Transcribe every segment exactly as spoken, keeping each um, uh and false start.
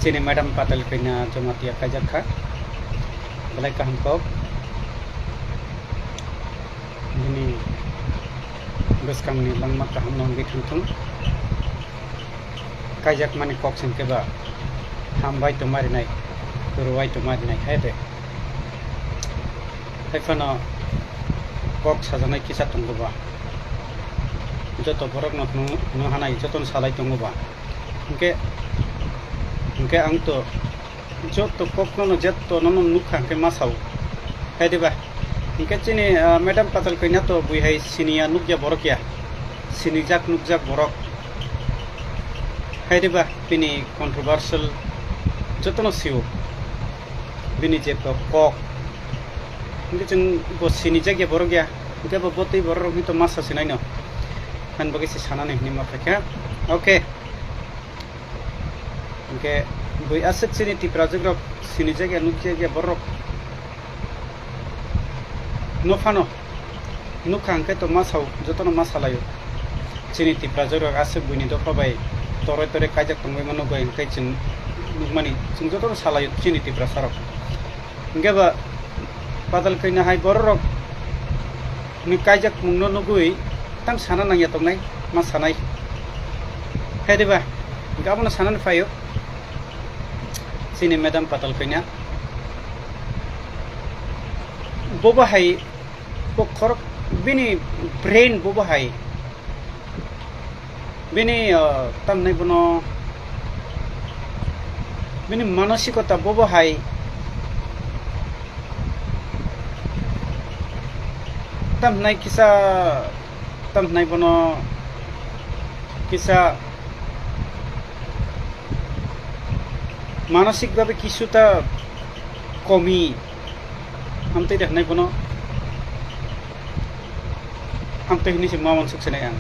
Chini Madam Patal Kanya Jamatia kaijak kha. Belai kaham kok. Bini bwskangni langma kaham no wngwi thangthung. Kaijak mani kok sing khe ba hambai tongma rinai, rwai tongma rinai hai de. Hai phano kok sajaknai kisa tongo ba. Joto borok no hwnwi, hwnwi hanai, joto no salai tongo ba. Hwnkhe, hwnkhe ang to joto kokno no, joto no, no nukha hwnkhe ma sao. Hai diba? Hwnkhe chini, ah, Madam Patal Kanya to bui hai siniya nukya borok ya. Sinijak nukjak borok. Hai diba? Bini controversial joto no sio. Bini je to kok. Hwnkhe chwng bo sinijak ya borok ya. Hwnkhe bo botwi borok rok hwnkhe to ma sa sinai no. Han bagwi se sanani hwnwi ma phaikha. Okay. Hwnkhe bui aswk chini Tiprajwk rok sinijak ya nukjak ya borok no phano nukha hwnkhe to ma sao, jotono ma salaio. Chini Tiprajwk rok aswk buini dopha bai toroi toroi kaijak tongbai mano bai hwnkhe chwng nukmani, chwng jotono salaio chini Tiprasa rok. Hwnkhe ba Patal Kanya hai borok rok ni kaijak mungno nugwi tang sana nangya tongnai, ma sanai. Hai diba? Hwnkhe abono sanani phaio chini Madam Patal Kanya. Bobo hai, bo khorok, bini brain bobo hai. Bini, ah, tamni bono, bini manosikota bobo hai, tamhnai kisa, tamhnai bono kisa manosik babe kisuta komi, amtwi da hwnai bono. Amtwi hwnwi se ma uansuk se nai ang.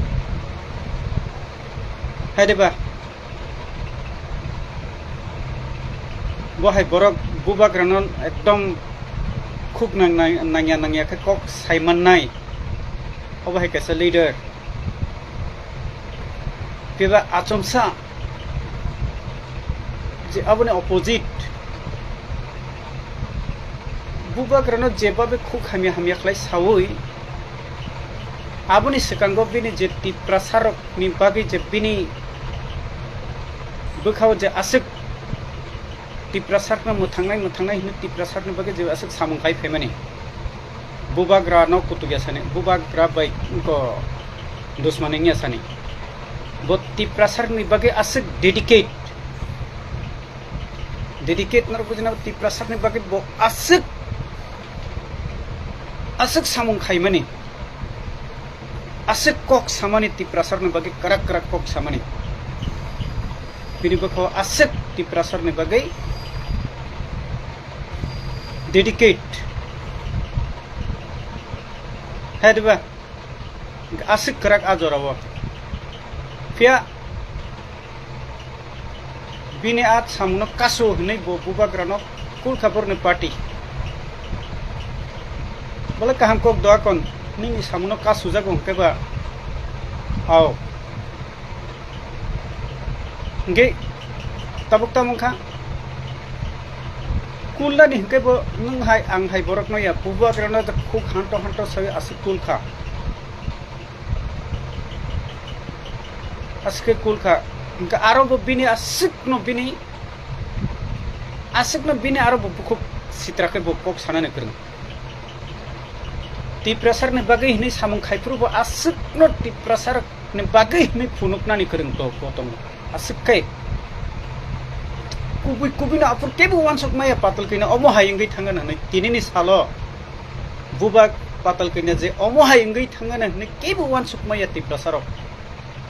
Hai de ba? Bo hai borok bubagrano ekdom khuk nang-, nang-, nangya nangya khe kok sai mannai. Obo hai kaisa leader. Keba achomsa je aboni opposite. Bubagrano jebabe khuk hamya hamya khlai saui, aboni swkango bini je Tiprasarokni bagwi je bini bwkhao je aswk Tiprasarokno mwthangnai mwthangnai hwnwi Tiprasarokni bagwi je aswk samung khai phaimani. Bubagrano kutuk ya sani, bubagra bai ko dusmani wngya sani. Bo Tiprasarokni bagwi aswk dedicate, dedicate norok bujina Tiprasarokni bagwi bo aswk, aswk samung khaimani, aswk kok samani Tiprasarokni bagwi kwrak kwrak kok samani. Bini bwkha aswk Tiprasarokni bagwi dedicate. Hai diba? Aswk kwrak a jorao. Phiya bini a samungno kasu hwnwi bo bubagrano kulkha borokni party. Bole kaham kok doa kon, nini samungno kasu jago hwnkhe ba. Ao. Hingke tabuk tamo wngkha, kulnani hingke bo nwng hai ang hai borokno ya, bubagrano khuk hanto hanto saui aswk kulkha, aswk khe kulkha. Hingke aro bo bini aswkno bini, aswkno bini aro bo bukhuk sitra khe bo kok sanani kwrwng. Tiprasarni bagwi hwnwi samung khaiphuru bo aswkno Tiprasarni bagwi hwnwi phunuknani kwrwng to bo tongo. Aswk khe kubui kubui no aphuru kebo uansuk maya Patal Kanya omo hai wngwi thangna hwnwi tinini salo bubak Patal Kanya je omo hai wngwi thangna hwnwi kebo uansuk maya Tiprasarok.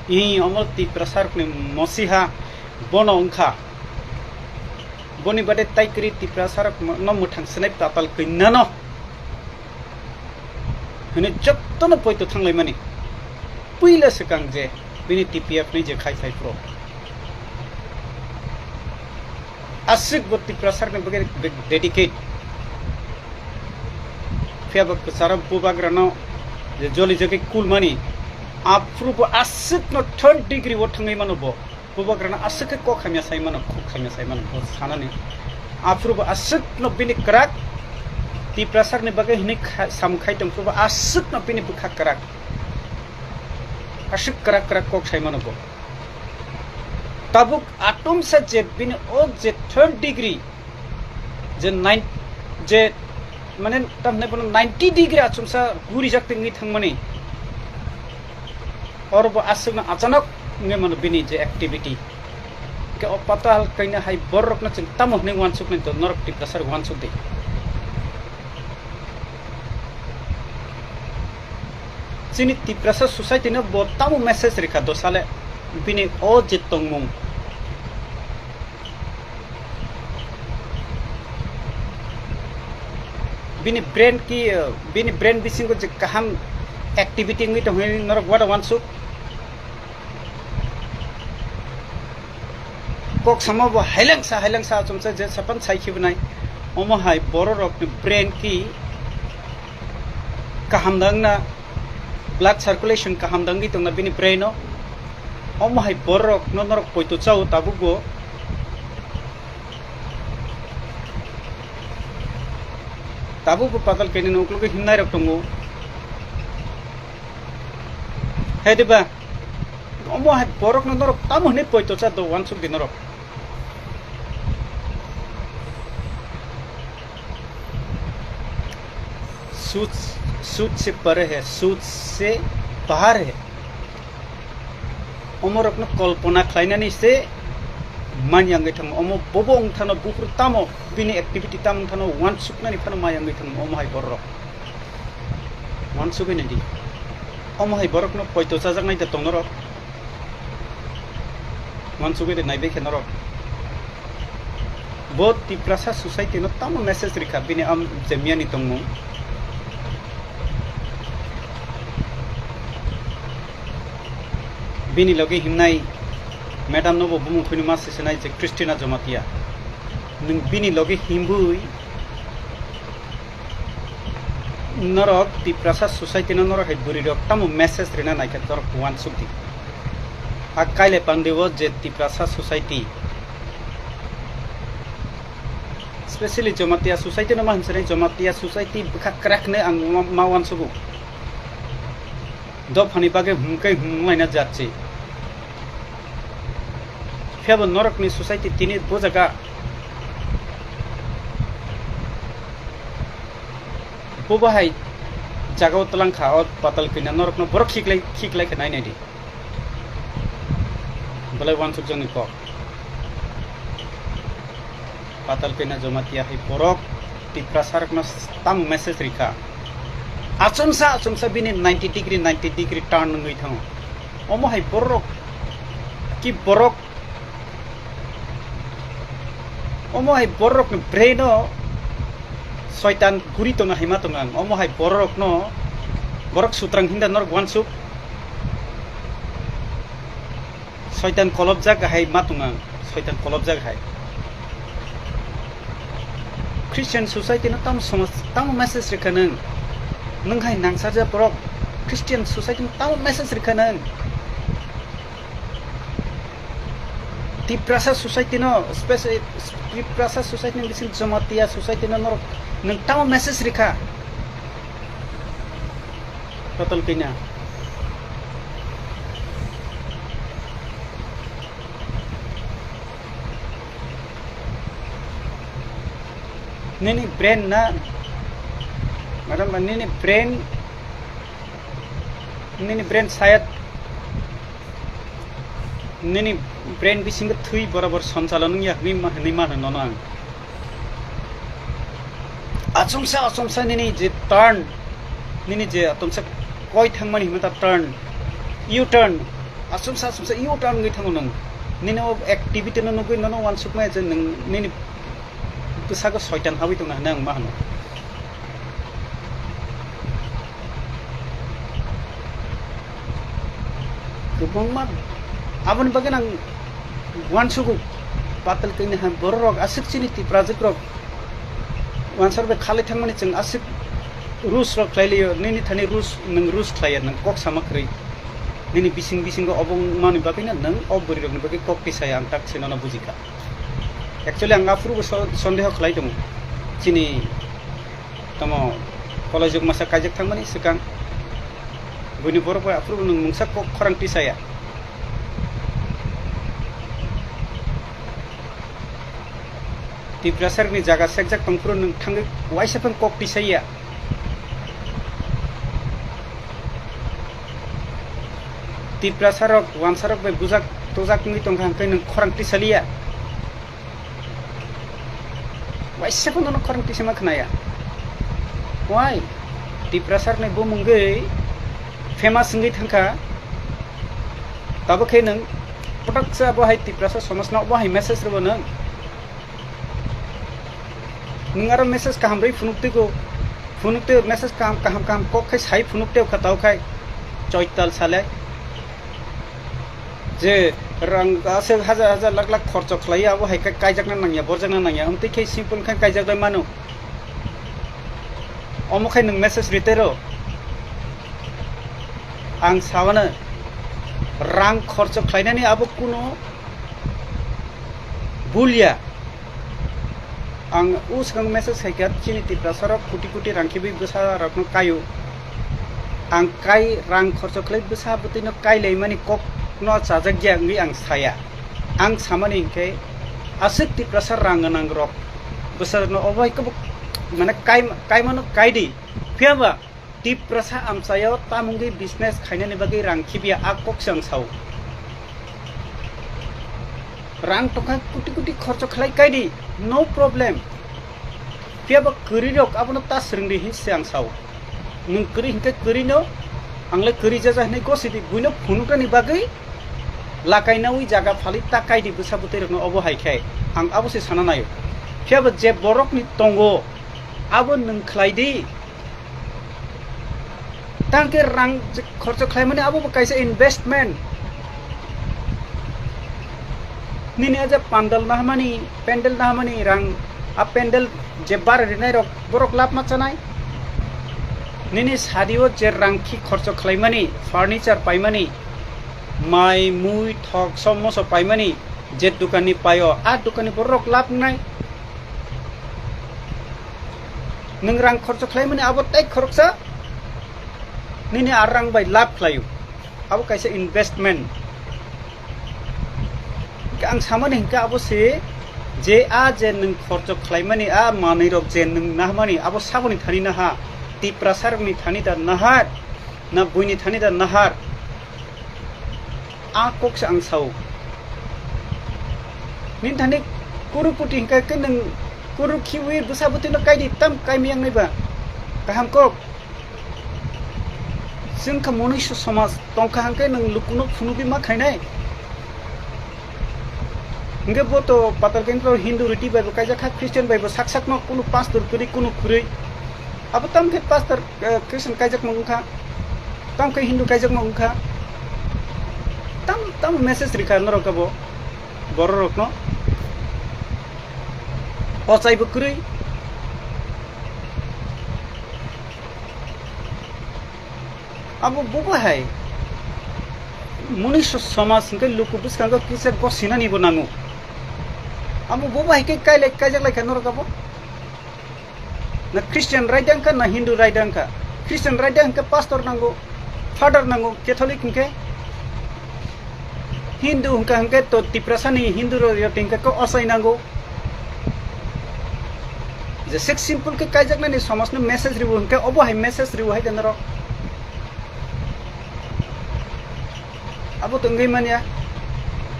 Ih, omo Tiprasarokni mosiha bono wngkha. Boni bade tai kwrwi Tiprasarok mo-, no mwthang swnai Patal Kanya no hwnwi jotono poito thanglaimani. Puila swkang je bini T P F ni je khai phai phuru. Aswk bo Tiprasarokni bagwi de-, dedicate. Phiya bo kwcharo bubagrano je joli jagwi kulmani, aphuru bo aswkno third degree o thangwi mano bo. Bubagrano aswk khe kok hamya sai mano, khuk hamya sai mano, bo sanani. Aphuru bo aswkno bini kwrak Tiprasarni bagwi hwnwi kha-, samung khai tong phuru bo aswkno bini bwkha kwrak. Aswk kwrak kwrak kok sai mano bo. Tabuk atomsa je bini o je third degree, je nine, je mane tam hwnwi bono ninety degree achomsa gurijak tongwi thangmani. Oro bo aswkno achanok wngwi mano bini je activity. Hwnkhe o patal kaina hai bororokno chwng tamo hwnwi uansuknai to norok Tiprasa rok uansuk di. Chini Tiprasa society no bo tamo message rikha dosale bini o je tongmung. Bini brain ki, bini brain bisingo je kaham activity wngwi tong hwnwi norok wada uansuk. Kok sama bo hailangsa, hailangsa achomsa je sapan sai khibnai. Omo hai bororokni brain ki kaham da wngna, blood circulation kaham da wngwi tongna bini brain o. Omo hai bororokno norok poito chao tabukbo. Tabukbo patal kainwi uklogwi himnairok tongo. Hai diba? Omo hai borokno norok tamo hwnwi poito cha do uansuk di norok. Sut, sut se pare hai, sut se bahar hai. Omorokno kolpona khlainani se manyangwi thango. Omo bobo wngthano buphuru tamo bini activity tamo wngthano uansuknani phano mayangwi thango omo hai bororok. Uansugwi naidi. Omo hai borokno poito chajaknai da tong norok. Uansugwi de naibai khe norok. Bo Tiprasa society no tamo message rikha bini am je miyani tongmung. Bini loge himnai madam no bo bumung khwini ma sisinai je Christina Jomatia. Nwng bini loge himbui norok Tiprasa society no norok hai bwrwi rok tamo message rina naikha norok uansuk di. A kaile pande o je Tiprasa society, specially Jomatia society no ma hinsa Jomatia society bwkha kwrak hinwi ang ma, ma uansugo. Dophani bagwi hwnkhai hwnlaina jat se. Phiya bo norokni society tini bo jaga bo bahai jaga o twlang kha, o patal kina norokno borok khiklai, khiklai khe nai nai di. Belai uansukjakni kok. Patal kena Jomatia hai borok Tiprasa rokno tamo message rikha. Achomsa, achomsa bini ninety degree, ninety degree turn wngwi thango. Omo hai borok, ki borok, omo hai borok ni brain o soitan guri tongna hai ma tongo ang. Omo hai borok no borok sutrang hinda norok uansuk. Soitan kolobjak hai ma tong ang, soitan kolobjak hai. Christian society no tamo somaj, tamo message rikha nwng? Nwng hai nangsarjak borok, Christian society no tamo message rikha nwng? Tiprasa society no, special Tiprasa society ni bising Jomatia society no norok nwng tamo message rikha? Total kina. Nini brain na, madam, nini brain, nini brain sayat, nini brain bisingo thwi borabor sonchalo nung ya, hwnwi ma, hwnwi mano nono ang. Achomsa, achomsa nini je turn, nini je achomsa koi thangmani hwnwi ta turn, U turn, achomsa, achomsa U turn wngwi thango nwng. Nini o activity no nugwi nono uansukmaya je nwng nini bwsago soitan habwi tongna hwnwi ang ma hwno. Kwbangma aboni bagwi ang uansugo, patal kini hai bororok aswk chini Tiprajwk rok uansar bai khalai thangmani chwng aswk rules rok khlai liyo, nini thani rules, nwng rules khlaiya, nwng kok sama kwrwi. Nini bising bisingo obo wngmani bagwino nwng o bwrwirokni bagwi kok tisaya, ang tak se nono bujikha. Actually, ang aphuru bo so-, sondeho khlai tongo. Chini tamo college-o masa kaijak thangmani swkang buini borok bai aphuru bo nwng mungsa kok khorang tisaya. Tiprasarokni jaga sekjak tongphuru nwng thangwi waisa phano kok tisaya. Tiprasarok wansarok bai bujak tujak wngwi tongkha, hwnkhe nwng khorang tisaliya. Waisa phano nono khorang tisima khnaya. Why? Tiprasarokni bumung wngwi famous wngwi thangkha. Tabuk khe nwng pwtak se abo hai Tiprasa somajno obo hai message rwbo nwng. Nwng aro message kaham rwi phunuk twigo, phunuk twi message kaham, kaham, kaham kok khai sai phunuk tei kha tau khai choital sale. Je rang aswk hajar hajar lakh lakh khorcho khlai abo hai khe kaijakna nangya, borjakna nangya, wng twi khe simple khe kaijak bai mano. Omo khai nwng message rwi tero. Ang sawano rang khorcho khlainani abo kuno bul ya. Ang o swkang message hai kha, chini Tiprasa rok koti koti rang khibwi bwsa rokno kaio. Ang kai rang khorcho khlai bwsa bwtwi no kai lai mani kok no chajak ya wngwi ang saya. Ang samani hinkhe aswk Tiprasa rang gwnang rok bwsa rokno obo hai khe bo mane kai, kai mano kai di. Phiya ba Tiprasa amchaio tamungwi business khainani bagwi rang khibiya, a kok se ang sao. Rang tongkha koti koti khorcho khlai kaidi, no problem. Phiya ba kwrwi rok abono ta swrwng di hinse ang sao. Nwng kwrwi hinkhe kwrwi no, ang le kwrwi jaja hinwi gosi di, buino phunuknani bagwi lakai nawi jaga phali ta kaidi bwsa bwtwi rokno obo hai khe. Ang abo se sana naio. Phiya ba je borokni tongo, abo nwng khlai di. Tang khe rang je khorcho khlaimani abo bo kaisa investment. Nini aja pandal nahamani, pendel nahamani rang, a pendel je bara rinai rok, borok lab ma chanai. Nini sadio je rang khi khorcho khlaimani, furniture paimani, mai, mui, thok, som moso paimani, je dukanni paio, a dukanni borok lab nai. Nwng rang khorcho khlaimani abo tei khoroksa nini ar rang bai lab khlaio. Abo kaisa investment. Ang samani hinkhe abo se je a je nwng khorcho khlaimani a manwi rok je nwng nahmani abo saboni thani naha, Tiprasa rokni thani da nahar, na buini thani da nahar. A kok se ang sao. Nini thani kuru puti hinkha khe nwng kuru khiwi bwsa bwtwi no kaidi tam kaimi yang nai ba. Kaham kok. Chwng kha monusyo somaj tongkha hwnkhe nwng lukuno phunugwi ma khainai. Hwnkhe bo to Patal Kendro Hindu riti bai bo kaijak kha, Christian bai bo sak sakno kunu pastor kwrwi kunu kwrwi. Abo tam khe pastor, eh, Christian kaijakma wngkha, tam khe Hindu kaijakma wngkha, tam, tam message rikha norok abo bororokno. Ochai bo kwrwi. Abo bo bahai monusyo somaj hwnkhe luku bwskango kisa gosinani bo nango. Abo bo bahai khe kailai kaijak lai kha norok abo. Na Christian raida wngkha, na Hindu raida wngkha. Christian raida hwnkhe pastor nango, father nango, Catholic hwnkhe, Hindu hwnkha hwnkhe to Tiprasani Hindu rok yoti hwnkhe kok ochai nango. Je sek simple khe kaijaknani somajno message ribo hwnkhe obo hai message ribo hai khe norok. Abo tongwi manya.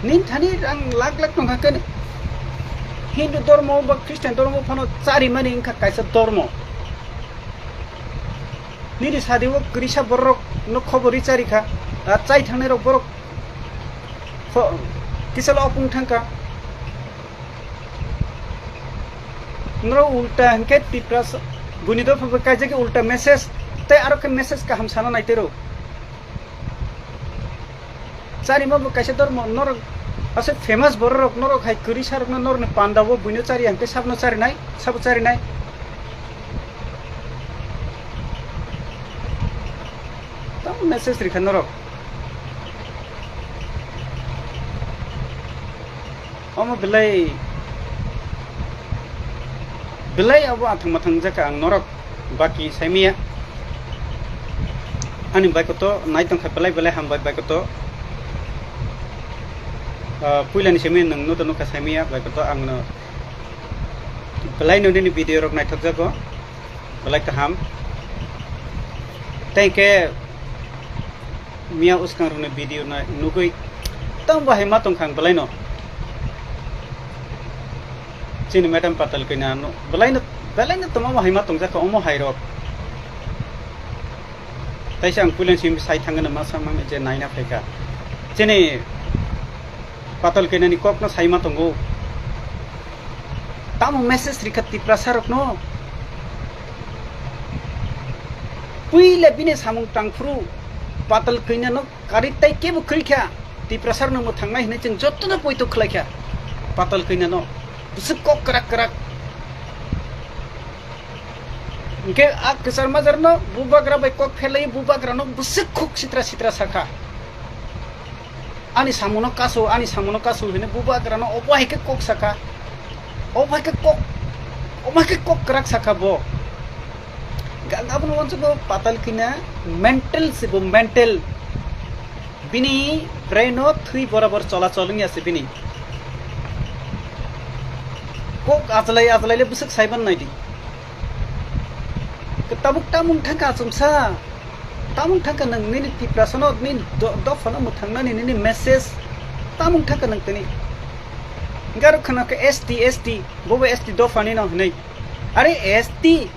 Nini thani rang lakh lakh tongkha khe Hindu dhormo ba Christian dhormo phano charimani wngkha kaisa dhormo. Nini sadi o kwrwisa borok no khobor ri chari kha. A chai thangnai rok borok pho-, kisa lo opung thangkha. Norok ulta hwnkhe Tiprasa buini dopha bo kaijak khe ulta message tei aro khe message kaham sana nai tero. Charima bo kaisa dormo, norok aswk famous bororok, norok hai kwrwi sarokno norokni panda o buino chari ang tei sabno charinai, sabo charinai. Tamo message rikha norok. Omo belai, belai abo athang mathang jaka ang norok baki saimaya. Ani bai koto nai tongkha belai belai hambai bai koto. Ah, puilani simi nwng nudo nukha saimaya bai koto ang no belai no nini video rok naithok jago. Belai kaham. Tei khe miya uskangrokni video nai nugui tamo bahai ma tongkha ang belaino. Chini madam Patal Kanya no belaino, belaino tamo bahai ma tongjakha omo hairok. Taisa ang puilan simi sai thangano ma samang je naina phaikha. Chini Patal Kanya ni kokno sai ma tongo. Tamo message rikha Tiprasa rokno? Puila bini samung tangphuru Patal Kanya no kari tai kebo khwikha. Tiprasa rokno mwthangnai hinwi chwng jotono poito khlaikha Patal Kanya no. Bwswk kok kwrak kwrak. Hwnkhe a kwchar majar no bubagra bai kok pherlai bubagra no bwswk khuk sitra sitra sakha. Ani samuno kasu, ani samuno kasu hini bubagrano obo hai khe kok saka. Obo hai khe kok, obo hai khe kok kwrak saka bo. Ga-, abono wansukgo Patal Kanya mental se bo, mental. Bini brain o thwi borabor cholachol wngya se bini. Kok ajlai ajlai le bwswk saiban naidi. Tabuk tamung thangkha achomsa. Tamung thangkha nwng nini Tiprasano nini do-, dophano mwthangnani nini message. Tamung thangkha nwng tini. Garo khana khe S T, S T, bobo S T dophani no hinwi. Are S T,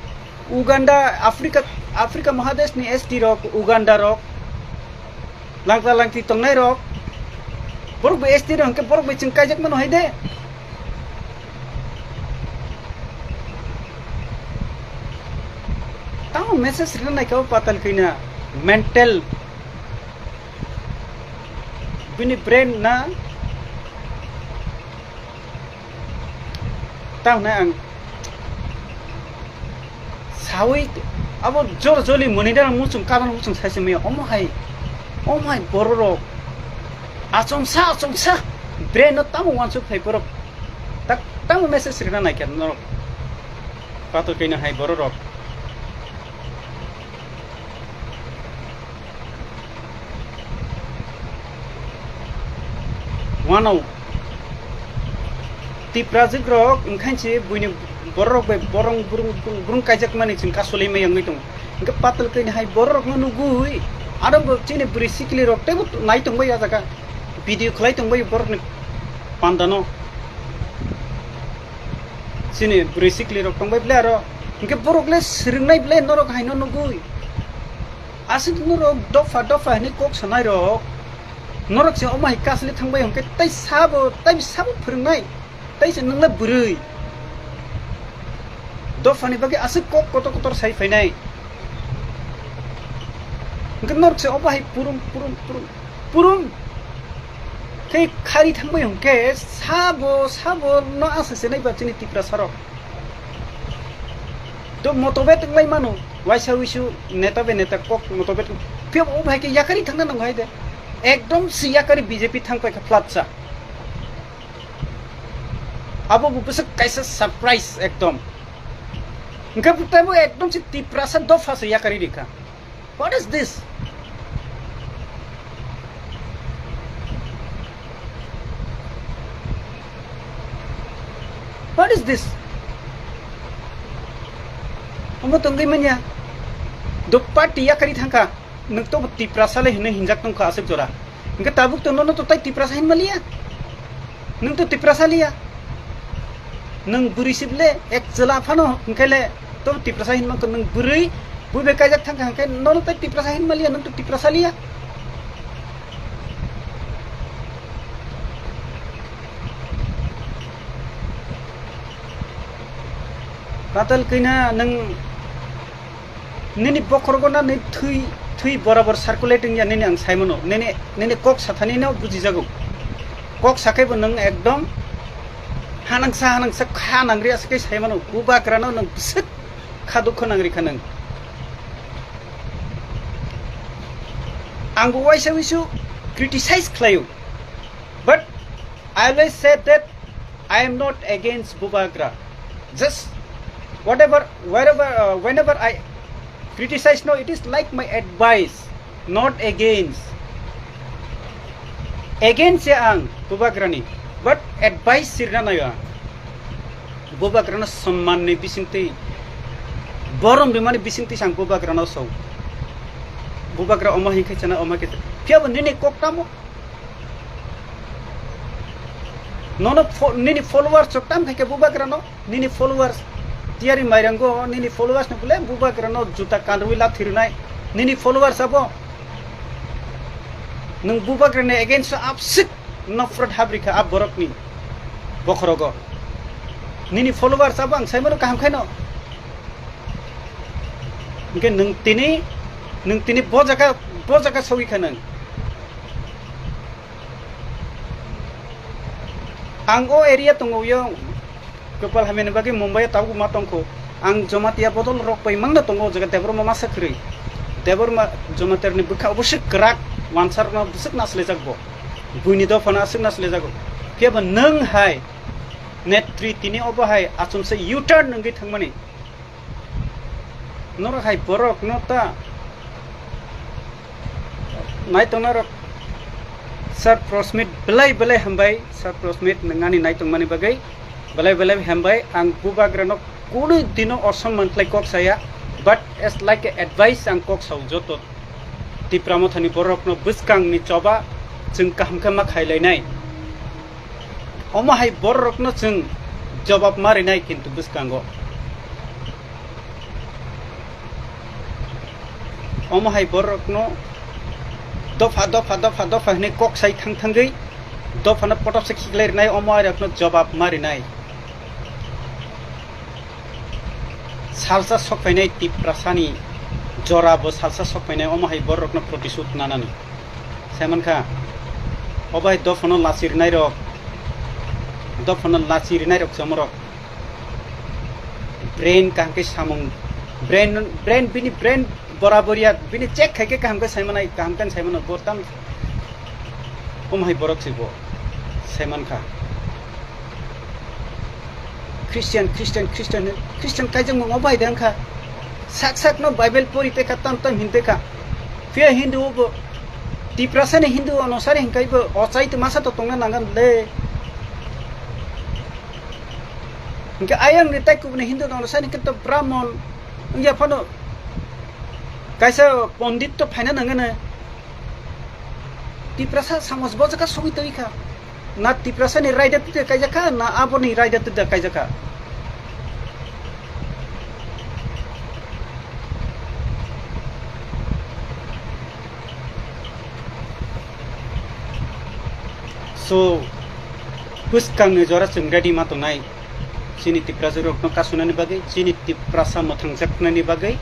Uganda, Africa, Africa Mahadeshni S T rok, Uganda rok. Langta langti tongnai rok. Borok bai S T rok hwnkhe borok bai chwng kaijak mano hai de. Tamo message rina naikha o Patal Kanya mental. Bini brain na. Tamo hwnwi ang sawi abo jor joli mwnwi dano muchung kaban muchung saisa maya omo hai, omo hai bororok achomsa achomsa brain no tamo wansuk phai borok tak tamo message rina naikha norok Patal Kanya hai bororok. Wanao Tiprajwk rok wngkhainsi buini borok bai borong burung burung burung kaijakmani chwng kasolwi mai wngwi tongo. Hwnkhe Patal Kanya hai borok no nugui aro bo chini bwrwi sikli rok teibo nai tongbai ah jaga video khlai tongbai borokni pandano. Chini bwrwi sikli rok tongbai bwle aro hwnkhe borok le swrwngnai bwle norok haino nugui. Aswk norok dopha dopha hinwi kok sanai rok. Norok se omo hai kasli thangbai hwnkhe tei sabo, tei sabo phwrwngnai. Tei se nwng le bwrwi. Dophani bagwi aswk kok kotor kotor sai phainai. Hwnkhe norok se obo hai purum, purum, purum, purum. Khe khari thangbai hwnkhe sabo, sabo no asa se nai ba chini Tiprasa rok. To motobet wnglai mano, waisa wisu neta be neta kok motobet. Phiya bo obo hai khe yakari thangna nango hai de. Ekdom si yakari B J P thang paikha flat sa. Abo bo bwswk kaisa surprise ekdom. Hwnkhe bo teibo ekdom si Tiprasa dopha se yakari rikha. What is this? What is this? Omo tongwi manya. Do party yakari thangkha. Nwng to Tiprasa le hinwi hinjak tongkha aswk jora. Hwnkhe tabuk to nono to tai Tiprasa hinma liya. Nwng to Tiprasa liya. Nwng bwrwi sibole ek chwla phano hwnkhe le to Tiprasa hinma khe nwng bwrwi bui bai kaijak thangkha hwnkhe nono tai Tiprasa hinma liya, nwng to Tiprasa liya. Patal Kanya nwng Nini bokhorogo na nini thwi, thwi borabor circulating ya nini ang saimano. Nini, nini kok sathani no bujijago. Kok sakhai bo nwng ekdom hanangsa, hanangsa kha nangri aswk khe saimano. Bubagra no nwng bwswk kha dukho nangri kha nwng. Ang bo waisa wisu criticize khlaio. But I always said that I am not against Bubagra. Just whatever, wherever, uh, whenever I criticize, no, it is like my advice, not against. Against ya ang Bubagrani, but advice sirna nayo ang. Bubagrano sammanni bisingtwi, borom rimani bisingtwi ang Bubagrano so. Bubagra omo hinkhe chana, omo khe. Phiya bo nini kok tamo? Nono fo-, nini followers chok tam khai khe Bubagrano, nini followers tiyari mairango, nini followers no bole Bubagrano juta kanrwi la thirinai, nini followers abo. Nwng Bubagrani against o absik nafrat habri kha a borokni bokhorogo. Nini followers abo ang saimano kaham khaino. Hinkhe nwng tini, nwng tini bo jaga, bo jaga sogwi kha nwng. Ang o area tongo yo, kwpal hamyani bagwi Mumbai o tabuk ma tongkho. Ang Jamatia bodol rok bai mangna tongo, o jaga Debbarma masa kwrwi. Debbarma Jamatia ni bwkha obo se kwrak, wansarno bwswk naslejak bo. Buini dophano aswk naslejago. Phiya bo nwng hai netri tini obo hai achomsa U-turn wngwi thangmani. Norok hai borok no ta naitongnai rok. Sir Prosmit belai belai hambai, Sir Prosmit, nwng ani naitongmani bagwi belai belai hambai. Ang Bubagrano kunui dino osomman khlai kok saya, but as like a advice ang kok sao joto Tipra Mothani borokno bwskangni choba chwng kaham khe ma khailainai. Omo hai bororokno chwng jobab ma rinai kintu bwskango. Omo hai bororokno dopha, dopha, dopha, dopha hwnwi kok sai thang thangwi dophano potopsa khiklai rinai, omo hai rokno jobab ma rinai. Salsa sokphainai Tiprasani jora bo salsa sokphainai, omo hai bororokno protisud nanani. Saimankha, obo hai dophano lachi rinairok, dophano lachi rinairok chomorok. Brain kaham khe samung, brain, brain, bini brain boraboriya, bini check khai khe kaham khe saimanai, kaham khe saimano, bo tam, omo hai borok se bo, saimankha. Christian, Christian, Christian, Christian kaijakmung obo hai de wngkha. Sak sak no Bible pori tei kha, tam tam hin tei kha. Phiya Hindu bo Tiprasa ni Hindu onusari hinkai bo ochai to masa to tongna nangan le. Hinkhe ayang ni tai kubuni Hindu onusari hinkhe to Brahmon wngya phano kaisa pondit to phaina nangano. Tiprasa samaj bo jaga sogwi twi kha. Na Tiprasa ni raida twi kaijak kha, na aboni raida twi kaijak kha. So, bwskangni jora chwng ready ma tongnai. Chini Tiprasa rokno kasunani bagwi, chini Tiprasa mwthangjaknani bagwi,